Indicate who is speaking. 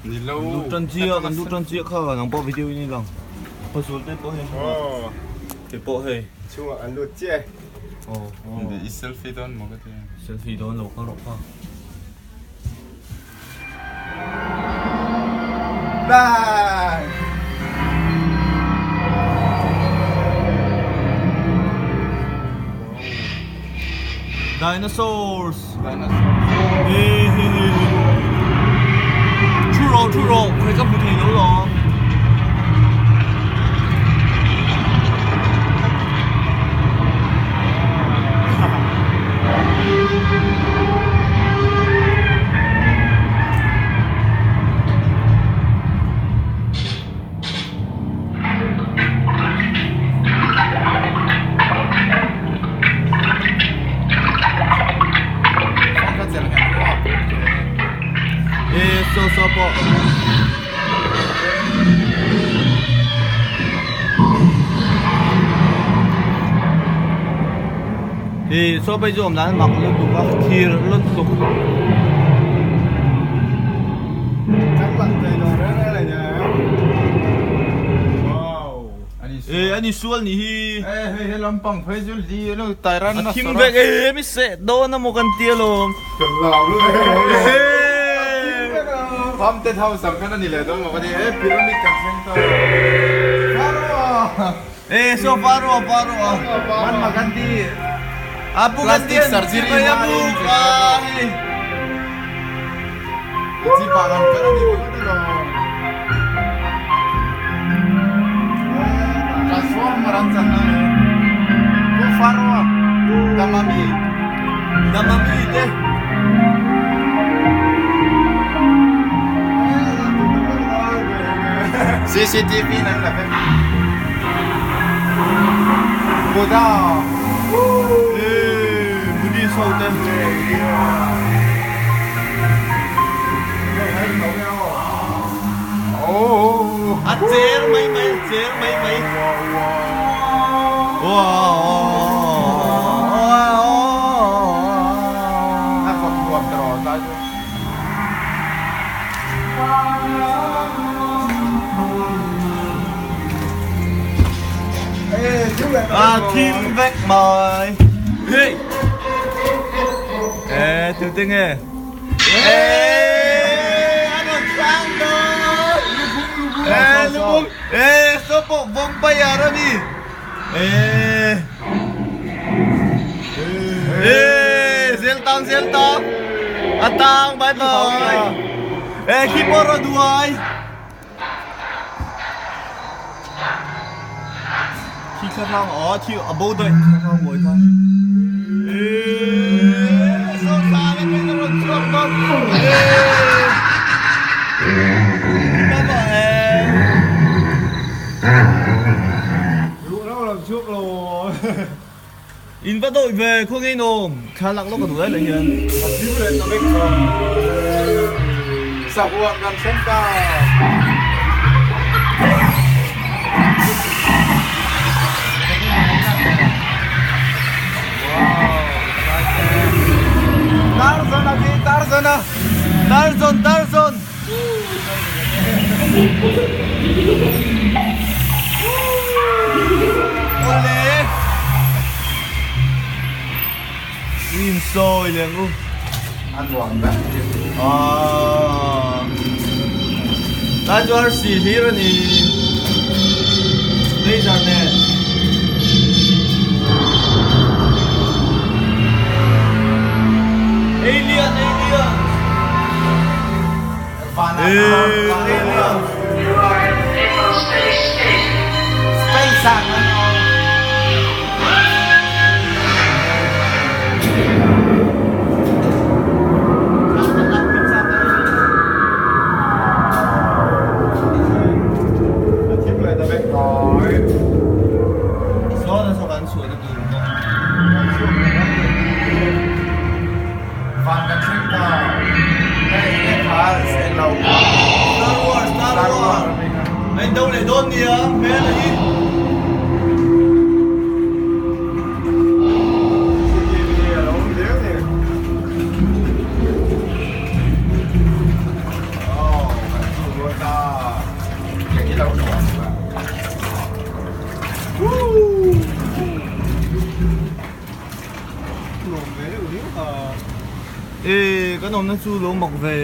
Speaker 1: Ni lo.
Speaker 2: Kan lut tan chiah, kan lut tan chiah kha nang pawh video in i lang. Pasal te pawh hei.
Speaker 1: Aw.
Speaker 2: Te pawh hei.
Speaker 1: Chhungah an lut chiah e.
Speaker 2: Aw.
Speaker 1: I selfie dawn maw ka ti.
Speaker 2: Selfie dawn lo ka rawh kha.
Speaker 1: Bye.
Speaker 2: Dinosaurs.
Speaker 1: Dinosaurs.
Speaker 2: Hey hey hey. Thu rawh thu rawh khawi ka hmu thei lo lawm. So so pawh. Hi so pai chu awm dan mak lutuk a thir lutuk. E ani sual ni hi.
Speaker 1: E hei he lampang phei chu li lo tairan
Speaker 2: na thim vek e mi se dawn a maw kan tia lawm.
Speaker 1: Kan lau lu e. Pham te thau sam khan ani leh dawn maw ka ti e pyramid kan thleng ta. Pharaoh.
Speaker 2: E so Pharaoh Pharaoh.
Speaker 1: Man Magandhi.
Speaker 2: Apu
Speaker 1: Plastic surgery
Speaker 2: Apu hei.
Speaker 1: Chi pa kan kal ani maw ka ti lo. Transformer an chan na e. Pu Pharaoh Damami.
Speaker 2: Damami te.
Speaker 1: CCTV nan la vek. Buddha.
Speaker 2: Ee, Buddhist ho te. A cher mai mai, a cher mai mai.
Speaker 1: A fak nuam ta rawh tlai chu.
Speaker 2: A thim vek mai. Hey. Ê, từ từ nghe. Ê, anh còn sang đó. Ê, lubung. Ê, số bộ vampire đó đi. Ê. Ê, zel tang zel tang. Atang, bye bye. Ê, khi poro duai. Khi kha thang ó, khi a bo dai kha thang ngồi kha. Ê, so sa le cái nó chuak don. Ê. Bye bye.
Speaker 1: Lũ nó làm trước rồi.
Speaker 2: In va đội về khaw ngei nawm thla lak lawk a duh lai leh hian.
Speaker 1: Sahuan kan thleng ta. Tarzan a khi Tarzan a.
Speaker 2: Tarzan Tarzan. Awle. In sawi leh ang u.
Speaker 1: A nuam vek.
Speaker 2: Ah. Lai chu arsi hlir a ni. Laser nen. Alien alien.
Speaker 1: Space ah kan awm. A thim leh ta vek mai.
Speaker 2: Sawn a saw kan chhuah na tur pawh.
Speaker 1: Kan chhuak leh ram leh. Van kan thleng ta. Hei enge kha eng lo.
Speaker 2: Star Wars Star Wars. Hei do leh dawn nia hmel a hi.
Speaker 1: CCTV a lo awm zel ni. Oh. lo nuam a.
Speaker 2: Nuam ve deuh riau a. E kan awmna chu lo mak ve.